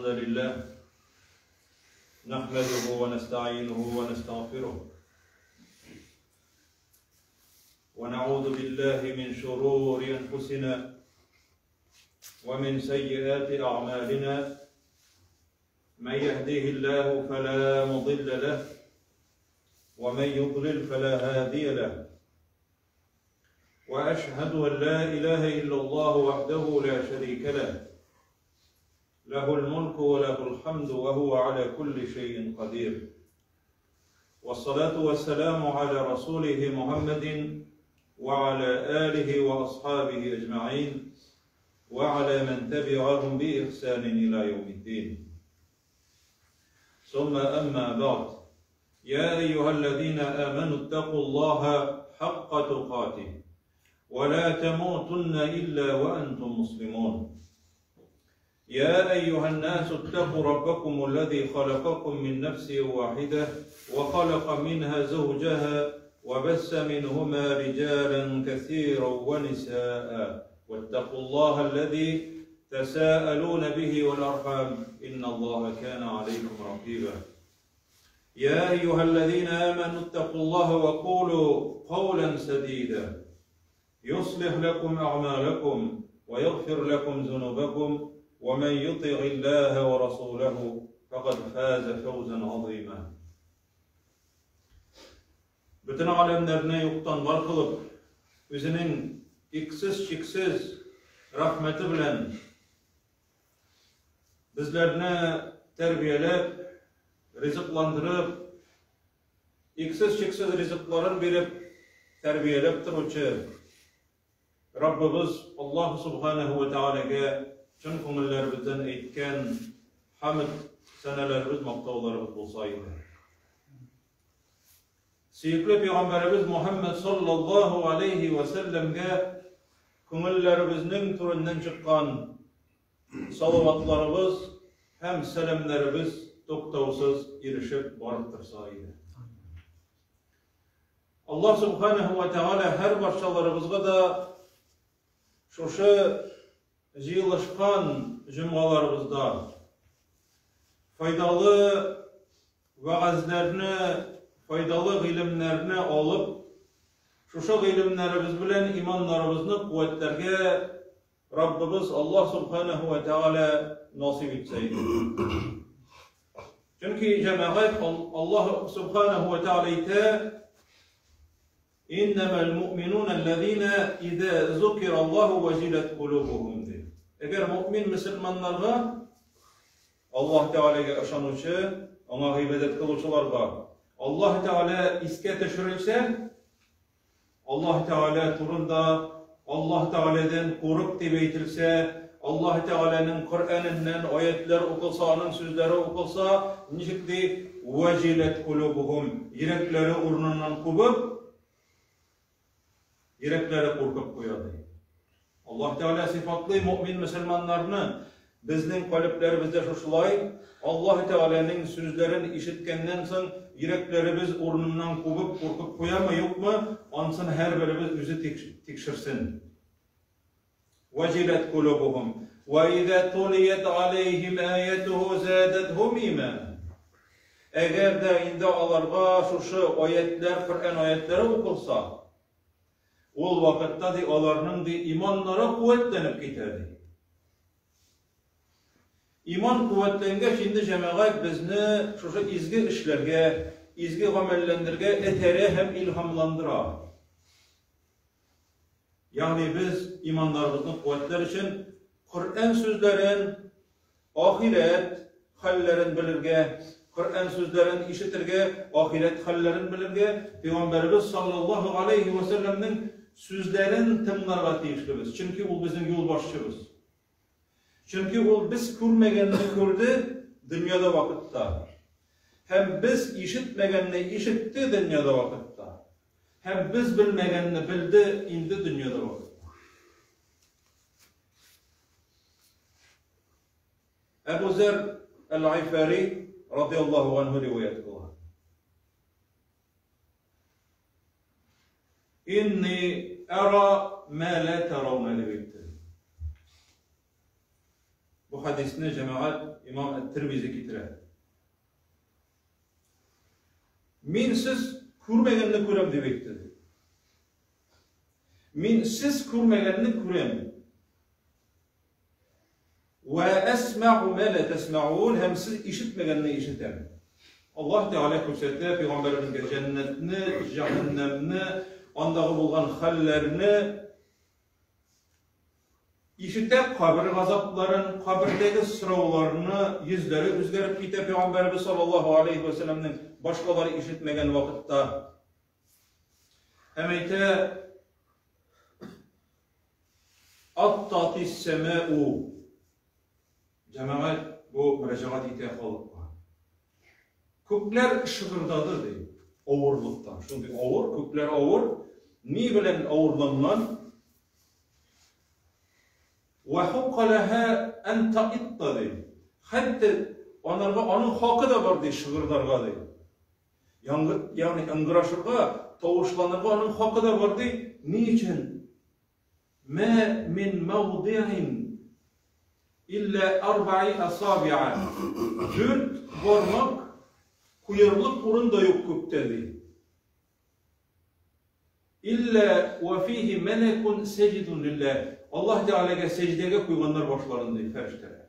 الحمد لله نحمده ونستعينه ونستغفره ونعوذ بالله من شرور أنفسنا ومن سيئات أعمالنا من يهديه الله فلا مضل له ومن يضلل فلا هادي له واشهد ان لا اله الا الله وحده لا شريك له له الملك وله الحمد وهو على كل شيء قدير والصلاه والسلام على رسوله محمد وعلى اله واصحابه اجمعين وعلى من تبعهم باحسان الى يوم الدين ثم اما بعد يا ايها الذين امنوا اتقوا الله حق تقاته ولا تموتن الا وانتم مسلمون يا ايها الناس اتقوا ربكم الذي خلقكم من نفس واحده وخلق منها زوجها وبث منهما رجالا كثيرا ونساء واتقوا الله الذي تساءلون به والارحام ان الله كان عليكم رقيبا يا ايها الذين امنوا اتقوا الله وقولوا قولا سديدا يصلح لكم اعمالكم ويغفر لكم ذنوبكم ومن يطع الله ورسوله فقد فاز فوزا عظيما Бөтен галәмнәрне юктан бар кылып, үзенең иксез-чиксез рәхмәте белән безләрне тәрбияләп, ризыкландырып, иксез-чиксез ризыкларын биреп, тәрбияләп торучы Раббыбыз Аллаһ Субханаһу ва Тәгаләгә чын күңелләребездән әйткән хәмд, сәнәләребез, мактауларыбыз булса иде. Сөекле пәйгамбәребез Мухаммад саллаллаһу алейхи ва сәлләмгә күңелләребезнең түреннән чыккан салаватларыбыз һәм сәламнәребез туктаусыз ирешеп барып торса иде. Аллаһ Субханаһу ва Тәгалә һәр барчаларыбызга да шушы җыелышкан җомгаларыбызда файдалы вәгазьләрне, файдалы гыйлемнәрне алып, шушы гыйлемнәребез белән иманнарыбызны куәтләргә Раббыбыз Аллаһ Субханаһу ва Тәгалә насыйп итсә иде. Чөнки җәмәгать Аллаһ Субханаһу ва Тәгалә әйтә, Иннәмәл муъминун аллазина иза зукира Аллаһу ваҗилат кулубухум ди. Әгәр муъмин мөселманнарга Аллаһ Тәгаләгә ышанучы, аңа гыйбадәт кылучыларга Аллаһ Тәгалә искә төшерелсә, Аллаһ Тәгалә турында, Аллаһ Тәгаләдән курык дип әйтелсә, Аллаһ Тәгаләнең Коръәненнән аятьләр укылса, аның сүзләре укылса, ничек ди, вәҗиләт кулубухум, йөрәкләре урыныннан кубып, йөрәкләре куркып куя ди. Аллаһ Тәгалә сыйфатлый мөэмин мөселманнарны, безнең калебләребездә шушылай, Аллаһ Тәгаләнең сүзләрен ишеткәннән соң йөрәкләребез урыныннан кубып куркып куямы, юкмы, ансын һәрберебез үзе тикшерсен. Ваҗиләт кулубухум ва иза тулият алейхим аятуху задатхум имана. Әгәр дә инде аларга шушы аятлар, Коръән аятлары укылса, Ул вакытта, ди, аларның, ди, иманнары куәтләнеп китә, ди. Иман куәтләнгәч, инде җәмәгать безне шушы изге эшләргә, изге гамәлләнергә этәрә һәм илһамландыра. Ягъни без иманнарыбызны куәтләр өчен Коръән сүзләрен Ахирәт хәлләрен белергә, Коръән сүзләрен ишетергә, ахирәт хәлләрен белергә, Пәйгамбәребез саллаллаһу галәйһи вә сәлләмнең сүзләрен тыңларга тиешлебез. Чөнки ул безнең юлбашчыбыз. Чөнки ул без күрмәгәнне күрде дөньяда вакытта. Һәм без ишетмәгәнне ишетте дөньяда вакытта. Һәм без белмәгәнне белде инде дөньяда вакытта. Әбу Зәр әл-Гыйфари радиаллаһу анһу риваять кыла. Инни ара ма ла таравна дип әйтте. Бу хәдисне җәмәгать имам Әт-Тирмизи китерә. Мин сез күрмәгәнне күрәм дип әйтте. Мин сез күрмәгәнне күрәм. Вә әсмәгу мә лә тәсмәгун, һәм сез ишетмәгәнне ишетәм. Аллаһ Тәгалә күрсәтә пәйгамбәребезгә җәннәтне, җәһәннәмне, андагы булган хәлләрне, ишетә кабер газапларын, кабердәге сорауларны, йөзләре үзгәреп китә пәйгамбәребез саллаллаһу алейһи вә сәлләмнең башкалар ишетмәгән вакытта. Һәм әйтә, Аттатис-сәмәу. Җәмәгать бу мөрәҗәгать итә халыкка. Күкләр шыгырдады, ди, авырлыктан. Шундый авыр, күкләр авыр. Ни белән авырланган? Вә хукка ләһә ән таитта, ди. Хәтта анарга аның хакы да бар, ди, шыгырдарга, ди. Ягъни ыңгырашырга, тавышланырга аның хакы да бар, ди. Ни өчен? Мә мин мәүди'ин илля арбаи асабиа. Дүрт бармак куерлык урын да юк күктә, ди. Илля вә фихи мәләкун сәҗидун лилләһ. Аллаһ Тәгаләгә сәҗдәгә куйганнар башларын, ди фәрештәләр.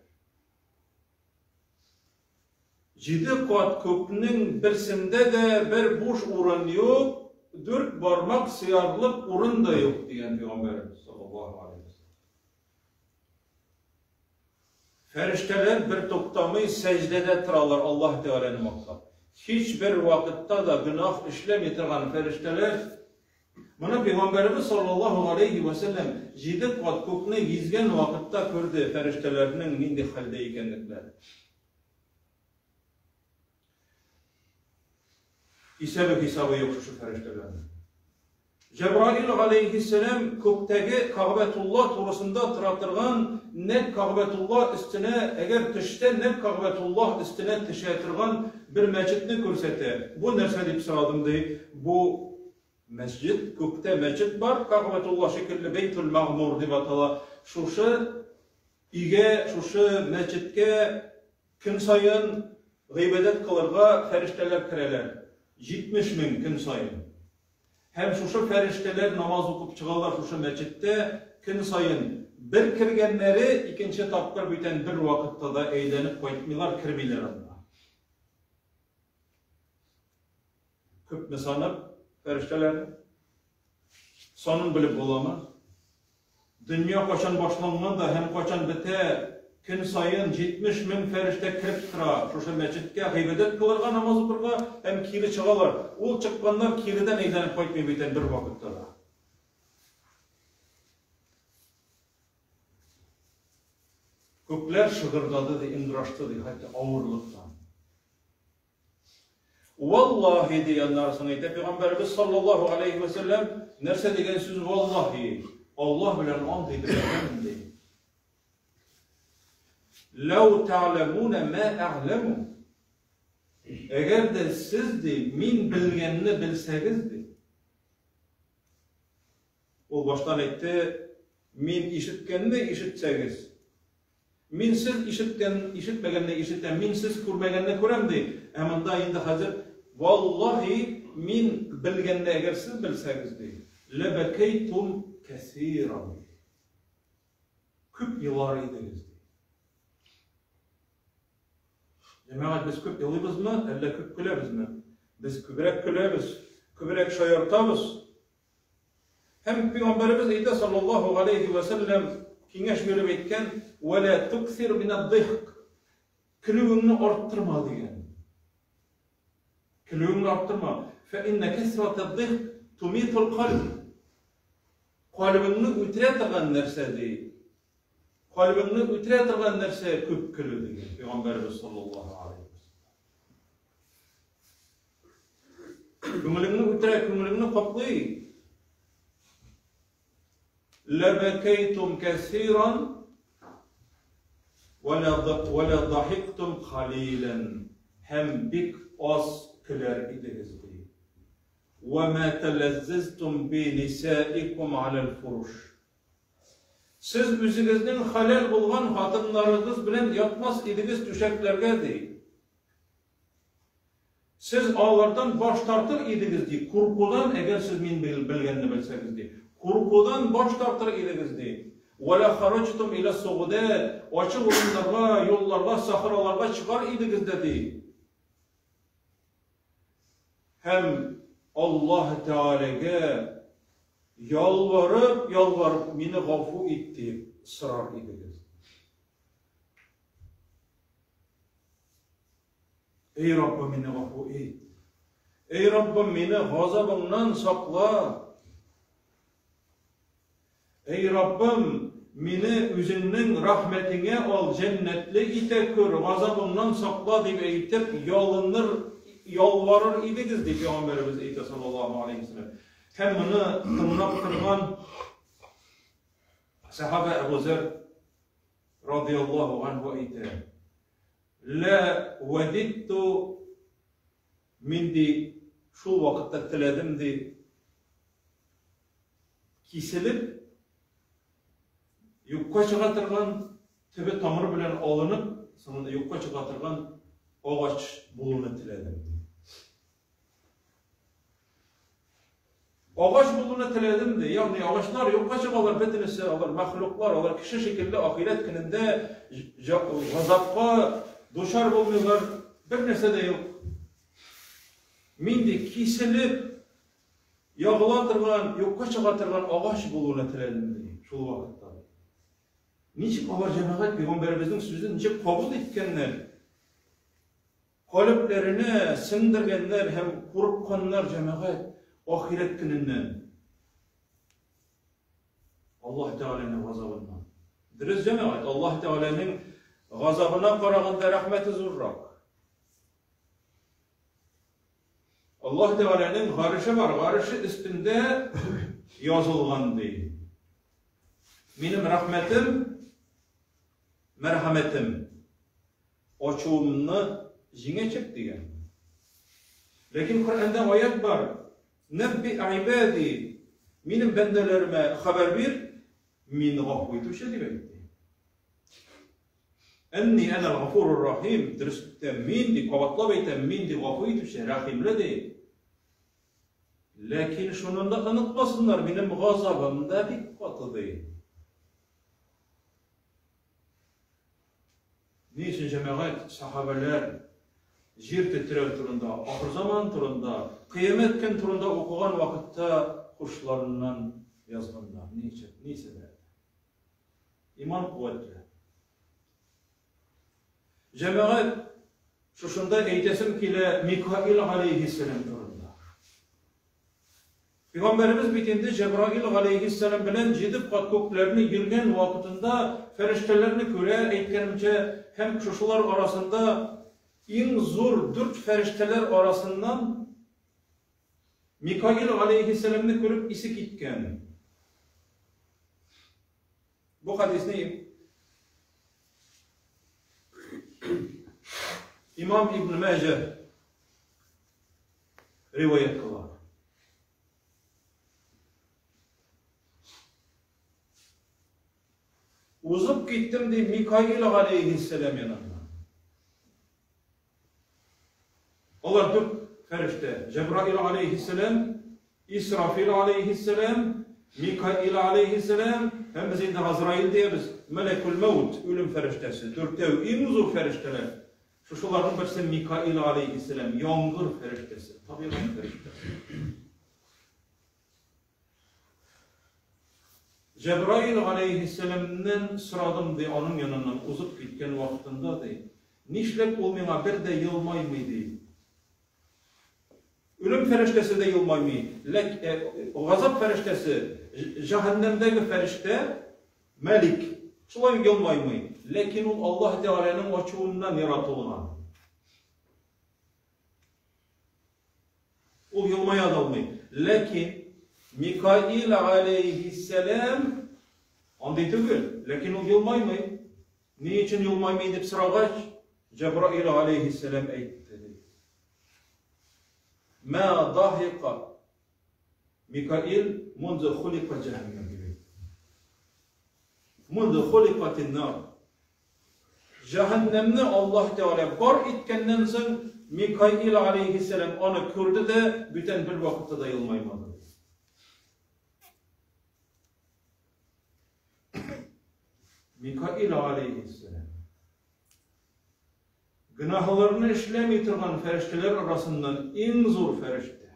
Җиде кат күкнең берсендә дә бер буш урын юк, дүрт бармак сыярлык урын да юк, дигән пәйгамбәребез, саллаллаһу алейһи ва сәлләм. Фәрештәләр бер туктамый сәҗдәдә торалар Аллаһ Тәгаләне мактап. Һичбер вакытта да гөнаһ эшләми торган фәрештәләр. Моны пәйгамбәребез саллаллаһу алейһи ва сәлләм җиде кат күкне гизгән вакытта күрде фәрештәләрнең нинди хәлдә икәнлекләрен. Исәбе-хисабы юк шушы фәрештәләрнең. Җәбраил галәйһиссәлам күктәге Кәгъбәтулла турысында тора торган нәкъ Кәгъбәтулла өстенә, әгәр төшсә, нәкъ Кәгъбәтулла өстенә төшә торган бер мәчетне күрсәтә. Бу нәрсә дип сорадым, ди. Бу мәсҗид, күктә мәчет бар, Кәгъбәтулла шикелле Бәйтул Мәгъмур дип атала. Шушы өйгә, шушы мәчеткә көн саен гыйбадәт кылырга фәрештәләр керәләр. 70 мең көн саен. Һәм шушы фәрештәләр намаз укып чыгалар шушы мәчеттә көн саен. Бер кергәннәре икенче тапкыр бүтән бер вакытта да әйләнеп кайтмыйлар, кермиләр анда. Күпме саны фәрештәләрнең? Санын белеп буламы? Дөнья кайчан башланган да һәм кайчан бетә, көн саен 70 мең фәрештә кереп тора шушы мәчеткә гыйбадәт кылырга, намаз укырга һәм кире чыгалар. Ул чыкканнар киредән әйләнеп кайтмый бүтән бер вакытта да. Күкләр шыгырдады ди, ыңгырашты ди, хәтта авырлыктан. Валлаһи, ди аннары соң әйтә пәйгамбәребез саллаллаһу алейһи вә сәлләм, нәрсә дигән сүз валлаһи? Аллаһ белән ант итеп әйтәм, ди. Ләү тәгъләмуна ма әгъләму. Әгәр дә сез, ди, мин белгәнне белсәгез, ди. Ул баштан әйтте, мин ишеткәнне ишетсәгез, Мин сез ишеткән, ишетмәгәнне ишетәм, мин сез күрмәгәнне күрәм, ди. Ә монда инде хәзер, валлаһи, мин белгәнне әгәр сез белсәгез, ди, ләбәкәйтум кәсиран, ди. Күп елар идегез, ди. Җәмәгать, без күп елыйбызмы, әллә күп көләбезме? Без күбрәк көләбез, күбрәк шаяртабыз. Һәм Пәйгамбәребез әйтә, саллаллаһу галәйһи вә сәлләм, киңәш биреп әйткән, Вә лә туксир минәд-дыхк, көлүеңне арттырма, дигән. Көлүеңне арттырма. Фә иннә кәсратәд-дыхк тумитул кальб. Кальбеңне үтерә торган нәрсә, ди. Кальбеңне үтерә торган нәрсә күп көлү, дигән Пәйгамбәребез саллаллаһу галәйһи вә сәлләм. Күңелеңне үтерә, күңелеңне каплый. Ләбәкәйтум кәсиран вә лә дахиктум калилән. Һәм бик аз көләр идегез, ди. Вә мә тәләззәзтум би нисаикум аләл фуруш. Сез үзегезнең хәләл булган хатыннарыгыз белән ятмас идегез түшәкләргә, ди. Сез алардан баш тартыр идегез, ди, куркудан, әгәр сез мин белгәнне белсәгез, ди. Куркудан баш тартыр идегез, ди. Вә лә хараҗтум илә сугудәт, ачык урыннарга, юлларга, сахраларга чыгар идегез дә, ди. Һәм Аллаһ Тәгаләгә ялварып, ялварып, мине гафу ит диеп сорар идегез. Эй Раббым, мине гафу ит. Эй Раббым, мине газабыңнан сакла. Эй Раббым, мине үзеңнең рәхмәтеңә ал, җәннәтле итә күр, газабыңнан сакла, дип әйтеп, ялыныр, ялварыр идегез, дип пәйгамбәребез әйтә, саллаллаһу алейһи вәсәлләм. Һәм моны тыңлап торган сәхабә Әбу Зәр радияллаһу анһу әйтә: Лә вәдитту мин ди шул вакытта теләдем ди киселеп, юкка чыга торган, төбе тамыр белән алынып, соңында юкка чыга торган агач булуны теләдем. Агач булуны теләдем ди. Ягъни агачлар юкка чыгалар, бөтенесе алар мәхлуклар, алар кеше шикелле ахирәт көнендә газапка дучар булмыйлар, бер нәрсә дә юк. Мин ди киселеп Ягыла торган, юкка чыга торган агач булуны теләдем, ди, шул вакытта. Ничек алар җәмәгать пәйгамбәребезнең сүзен ничек кабул иткәннәр? Калебләренә сеңдергәннәр һәм курыкканнар җәмәгать ахирәт көненнән. Аллаһ Тәгаләнең газабыннан. Дөрес җәмәгать, Аллаһ Тәгаләнең газабына караганда рәхмәте зуррак. Аллаһ Тәгаләнең гареше бар, гареше өстендә язылган ди. Минем рәхмәтем, мәрхәмәтем ачуымны җиңәчәк дигән. Ләкин Коръәндә аят бар. Нәбби гыйбади, минем бәндәләремә хәбәр бир, мин гафу итүче дип әйтте. Әнни әнәл гафурур рахим, дөреслектә мин, дип кабатлап әйтәм, мин ди гафу итүче, рәхимле ди. Ләкин шуны да онытмасыннар, минем газабым да бик каты ди. Ни өчен җәмәгать, сахабәләр җир тетрәү турында, ахырзаман турында, кыямәт көн турында укыган вакытта хушларыннан язганнар? Ни өчен? Ни сәбәп? Иман куәтле. Җәмәгать, шушында әйтәсем килә Микаил галәйһиссәлам турында. Пәйгамбәребез бит инде Җәбраил галәйһиссәлам белән җиде кат күкләрне йөргән вакытында фәрештәләрне күрә, әйткәнемчә, һәм шушылар арасында иң зур дүрт фәрештәләр арасыннан Микаил галәйһиссәламне күреп исе киткән. Бу хадисне Имам Ибн Мәҗә риваять кыла. Узып киттем ди Микаил галәйһиссәлам янына. Алар дүрт фәрештә, Җәбраил алейһиссәлам, Исрафил алейһиссәлам, Микаил алейһиссәлам һәм без инде Газраил диябез, мәләкүл мәүт, үлем фәрештәсе. Дүртәү иң зур фәрештәләр. Шушыларның берсе Микаил алейһиссәлам, яңгыр фәрештәсе, табигать фәрештәсе. Җәбраил галәйһиссәламнән сорадым, ди, аның яныннан узып киткән вакытында, ди, нишләп ул миңа бер дә елмаймый, ди. Үлем фәрештәсе дә елмаймый, ләк, э, газап фәрештәсе, җәһәннәмдәге фәрештә, Мәлик, шулай ук елмаймый, ләкин ул Аллаһ Тәгаләнең ачуыннан яратылган. Ул елмая да алмый. Ләкин Микаил алейһиссәлам андый түгел, ләкин ул елмаймый. Ни өчен елмаймый дип сорагач, Җәбраил алейһиссәлам әйтте, ди. Ма дахика Микаил мунзу хулика җәһәннәм дип әйтте. Мунду хуликатин нар. Җәһәннәмне Аллаһ Тәгалә бар иткәннән соң Микаил алейһиссәлам аны күрде дә, бүтән бер вакытта да елмаймады. Микаил алейһиссәлам гөнаһларны эшләми торган фәрештәләр арасыннан иң зур фәрештә.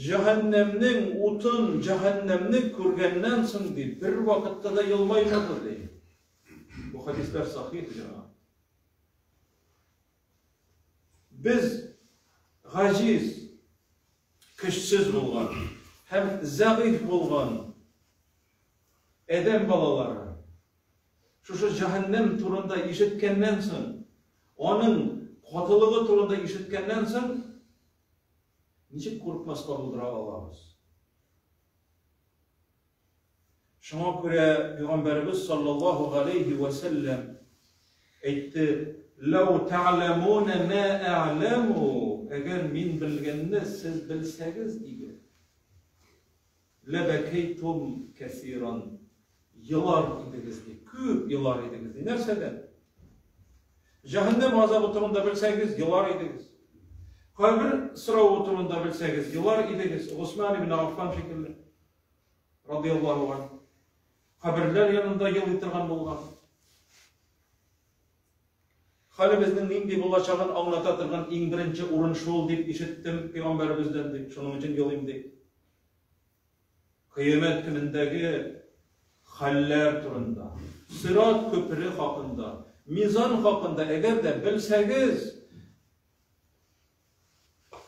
Җәһәннәмнең утын, җәһәннәмне күргәннән соң, ди, бер вакытта да елмаймады, ди. Бу хәдисләр сахих, җәмәгать. Без гаҗиз, көчсез булган һәм зәгыйфь булган адәм балалары шушы җәһәннәм турында ишеткәннән соң, аның катылыгы турында ишеткәннән соң, Ничек курыкмаска булдыра алабыз? Шуңа күрә Пәйгамбәребез саллаллаһу галәйһи вә сәлләм әйтте, Ләү тәгъләмуна мә әгъләму, әгәр мин белгәнне сез белсәгез иде. Ләбәкәйтум кәсиран, елар идегез ди, күп елар идегез ди. Нәрсәдән? Җәһәннәм газабы турында белсәгез, елар идегез. Кабер соравы турында белсәгез, елар идегез. Госман ибн Аффан шикелле. Радияллаһу анһу. Каберләр янында елый торган булган. Хәлебезнең нинди булачагын аңлата торган иң беренче урын шул дип ишеттем пәйгамбәребездән дип, шуның өчен елыйм ди. Кыямәт көнендәге хәлләр турында, сират күпере хакында, мизан хакында әгәр дә белсәгез,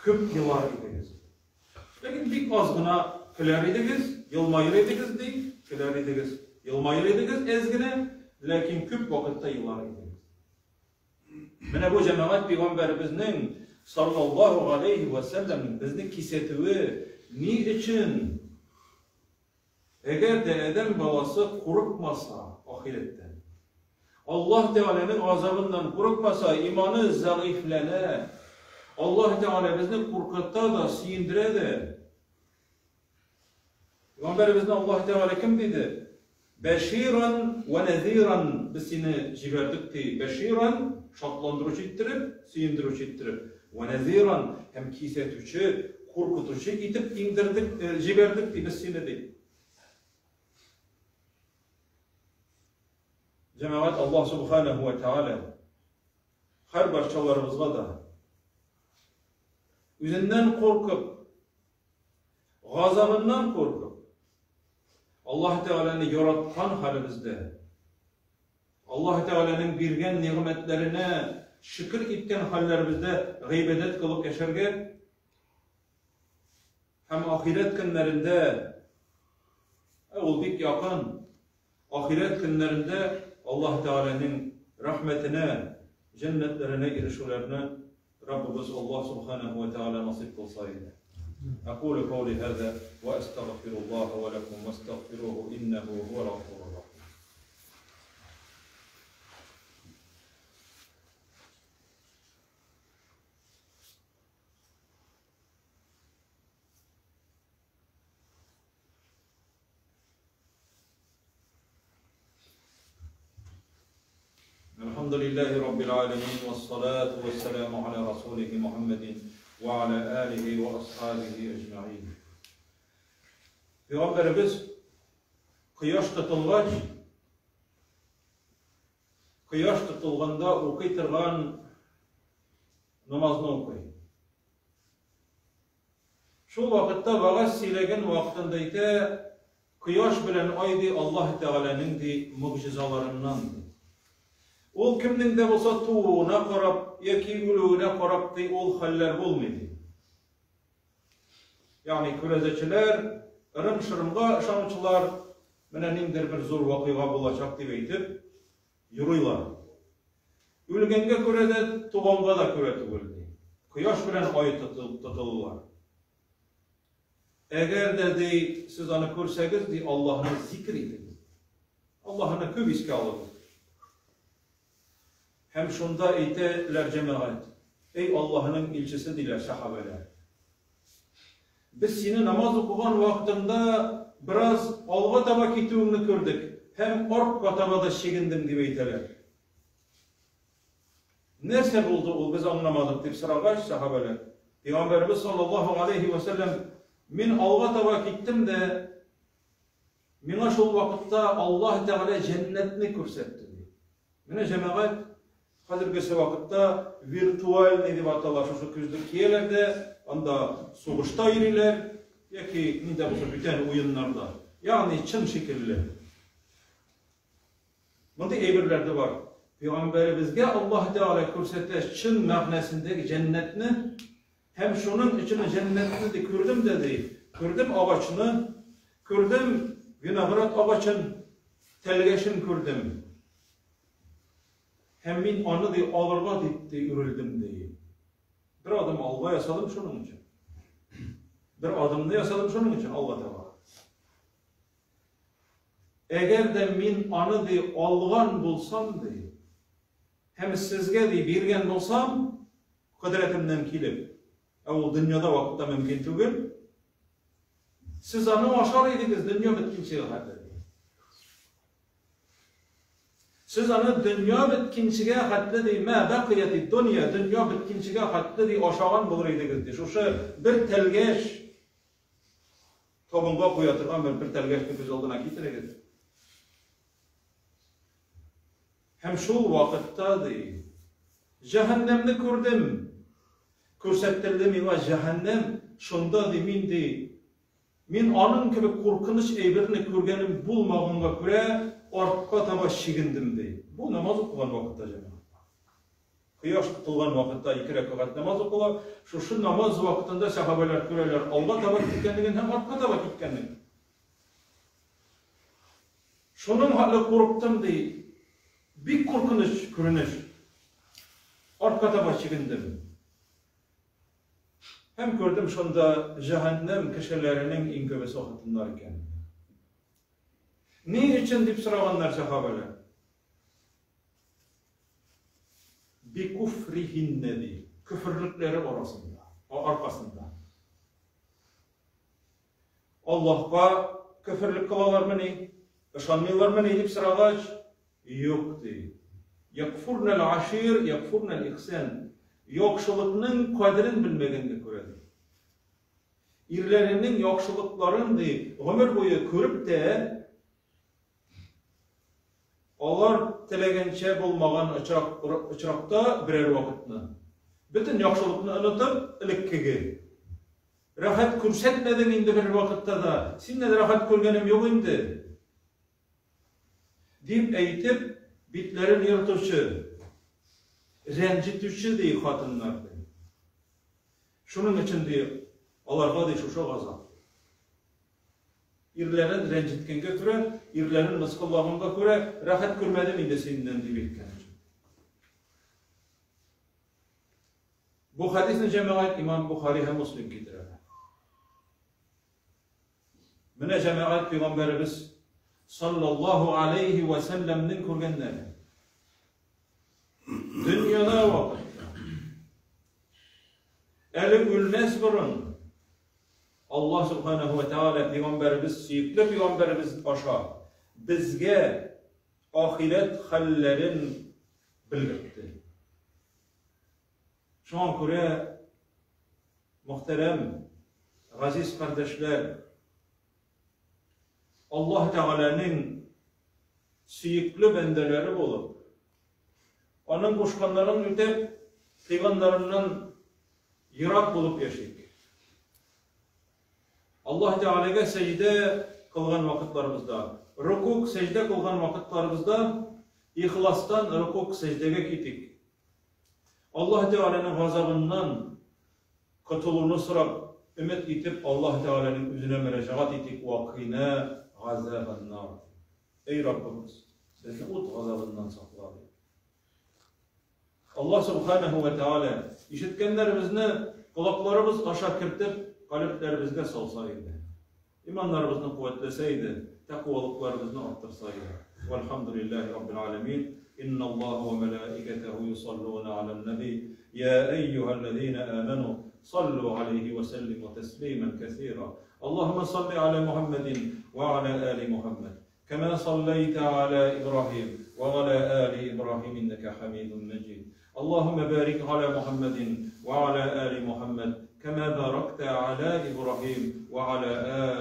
күп елар идегез. Ләкин бик аз гына көләр идегез, елмаер идегез ди, көләр идегез, елмаер идегез әз генә, ләкин күп вакытта елар идегез. Менә бу җәмәгать пәйгамбәребезнең саллаллаһу галәйһи вә сәлләмнең безне кисәтүе ни өчен? Әгәр дә адәм баласы курыкмаса ахирәттән, Аллаһ Тәгаләнең газабыннан курыкмаса, иманы зәгыйфьләнә. Аллаһ Тәгалә безне куркыта да, сөендерә дә. Пәйгамбәребезне Аллаһ Тәгалә кем диде? Бәширан вә нәзиран без сине җибәрдек ди. Бәширан шатландыручы иттереп, сөендерүче иттереп, вә нәзиран һәм кисәтүче, куркытучы итеп иңдердек, җибәрдек ди без сине ди. Җәмәгать Аллаһ субханаһу ва тааля һәр барчаларыбызга да үзеннән куркып, газабыннан куркып, Аллаһ Тәгаләне яраткан хәлебездә, Аллаһ Тәгаләнең биргән нигъмәтләренә шөкер иткән хәлләребездә гыйбадәт кылып яшәргә һәм ахирәт көннәрендә, ә ул бик якын, ахирәт көннәрендә Аллаһ Тәгаләнең рәхмәтенә, җәннәтләренә ирешүләрне Раббыбыз Аллаһ Субханаһу ва Тәгалә насыйп кылса иде. Әкулу каули һаза ва әстәгъфируллаһа ва ләкум вәстәгъфируху иннәһу һуәл гафурур рахим. الحمد لله رب العالمين والصلاة والسلام على رسوله محمد وعلى آله وأصحابه أجمعين. Пәйгамбәребез кояш тотылгач, кояш тотылганда укый торган намазны укый. Шул вакытта вәгазь сөйләгән вакытында әйтә, Кояш белән ай, ди, Аллаһ Тәгаләнең, ди, могҗизаларыннан, ди. Ул кемнең дә булса тууына карап яки үлүенә карап, ди, ул хәлләр булмый, ди. Ягъни күрәзәчеләр, ырым-шырымга ышанучылар, менә ниндидер бер зур вакыйга булачак дип әйтеп, Юрыйлар. Үлгәнгә күрә дә, туганга да күрә түгел, ди. Кояш белән ай тотылулар. Әгәр дә, ди, сез аны күрсәгез, ди, Аллаһны зикр итегез. Аллаһны күп искә алыгыз. Һәм шунда әйтәләр җәмәгать, Эй Аллаһның илчесе, диләр сәхабәләр. Без сине намаз укыган вакытында бераз алга таба китүеңне күрдек һәм артка таба да чигендең, дип әйтәләр. Нәрсә булды ул, без аңламадык, дип сорагач, сәхабәләр, Пәйгамбәребез саллаллаһу алейһи вә сәлләм, мин алга таба киттем дә, миңа шул вакытта Аллаһ Тәгалә җәннәтне күрсәтте, ди. Менә җәмәгать, хәзергесе вакытта виртуальный дип атала шушы күзлек кияләр дә, анда сугышта йөриләр яки нидә булса бүтән уеннарда. Ягъни чын шикелле. Мондый әйберләр дә бар. Пәйгамбәребезгә Аллаһ Тәгалә күрсәтә чын мәгънәсендәге җәннәтне һәм шуның өчен җәннәтне ди күрдем дә ди. Күрдем агачны, күрдем виноград агачын, тәлгәшен күрдем. Һәм мин аны ди алырга дип ди үрелдем ди. Бер адым алга ясадым шуның өчен. Бер адымны ясадым шуның өчен алга таба. Әгәр дә мин аны ди алган булсам ди, һәм сезгә ди биргән булсам, кодрәтемнән килеп, ә ул дөньяда вакытта мөмкин түгел, сез аны ашар идегез дөнья беткенчегә хәтле. Сез аны дөнья беткенчегә хәтле ди, мә бәкыяти дөнья, дөнья беткенчегә хәтле ди ашаган булыр идегез ди. Шушы бер тәлгәш Табынга куя торган бер бер тәлгәшне күз алдына китерегез. Һәм шул вакытта, ди, җәһәннәмне күрдем. Күрсәтелде миңа җәһәннәм, шунда, ди, мин, ди, мин аның кебек куркыныч әйберне күргәнем булмаганга күрә, артка таба чигендем, ди. Бу намаз укыган вакытта, җәмәгать. Кояш тотылган вакытта ике рәкәгать намаз укыла. Шушы намаз вакытында сәхабәләр күрәләр алга таба киткәнлеген һәм артка таба киткәнлеген. Шуның хәтле курыктым, ди. Бик куркыныч күренеш. Артка таба чигендем. Һәм күрдем шунда җәһәннәм кешеләренең иң күбесе хатыннар икән. Ни өчен дип сораганнар сәхабәләр. Бикуфрихиннә ди, көферлекләре арасында, аркасында. Аллаһка көферлек кылалармыни, ышанмыйлармыни дип сорагач, юк ди. Якфурнал ашир, якфурнал ихсан. Яхшылыкның кадерен белмәгәнгә күрә ди. Ирләренең яхшылыкларын ди, гомер буе күреп тә, Алар теләгәнчә булмаган очрак, очракта берәр вакытны, бөтен яхшылыкны онытып, элеккеге рәхәт күрсәтмәдең инде бер вакытта да, синнән рәхәт күргәнем юк инде, дип әйтеп, битләрен ертучы, рәнҗетүче ди хатыннар ди. Шуның өчен ди, аларга ди шушы газап. Ирләрен рәнҗеткәнгә күрә, ирләрен мыскыллаганга күрә, рәхәт күрмәдем инде синнән, дип әйткән. Бу хәдисне җәмәгать имам Бухари һәм Муслим китерә. Менә җәмәгать пәйгамбәребез саллаллаһу алейхи ва сәлләмнең күргәннәре. Дөньяда вакытта. Әле үлмәс борын Аллаһ Сүбхәнәһү вә Тәгалә пәйгамбәребез, сөекле пәйгамбәребез аша безгә ахирәт хәлләрен белгертте. Шуңа күрә, мөхтәрәм, газиз кардәшләр, Аллаһ Тәгаләнең сөекле бәндәләре булып, аның кушканнарын үтәп, тыйганнарыннан ерак булып яшик. Аллаһ Тәгаләгә сәҗдә кылган вакытларыбызда, рукук, сәҗдә кылган вакытларыбызда ихластан рукук, сәҗдәгә китик. Аллаһ Тәгаләнең газабыннан котылуны сорап, өмет итеп, Аллаһ Тәгаләнең үзенә мөрәҗәгать итик, Вакыйна газабаннар. Эй Раббыбыз, безне ут газабыннан сакла, дип. Аллаһ Субханаһу ва Тааля ишеткәннәребезне колакларыбыз аша кертеп, калебләребезгә салса иде. Иманнарыбызны куәтләсә иде, тәкъвалыкларыбызны арттырса иде. Вальхамдулиллаһи раббил аламин. Инналлаһа ва малаикатаһу юсаллуна алан наби. Я әйюһаллазина аману саллу алейхи ва саллиму таслиман касира. Аллаһумма салли аля Мухаммадин ва аля али Мухаммад. كما صليت على إبراهيم وعلى آل إبراهيم إنك حميد مجيد اللهم بارك على محمد وعلى آل محمد كما باركت على إبراهيم وعلى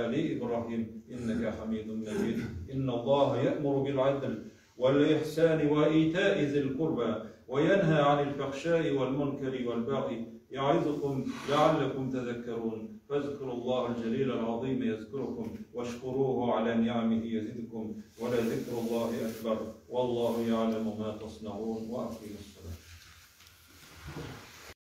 آل إبراهيم إنك حميد مجيد إن الله يأمر بالعدل والإحسان وإيتاء ذي القربى وينهى عن الفحشاء والمنكر والبغي يعظكم لعلكم تذكرون فاذكروا الله الجليل العظيم يذكركم واشكروه على نعمه يزدكم ولذكر الله أكبر والله يعلم ما تصنعون وأقيموا الصلاة.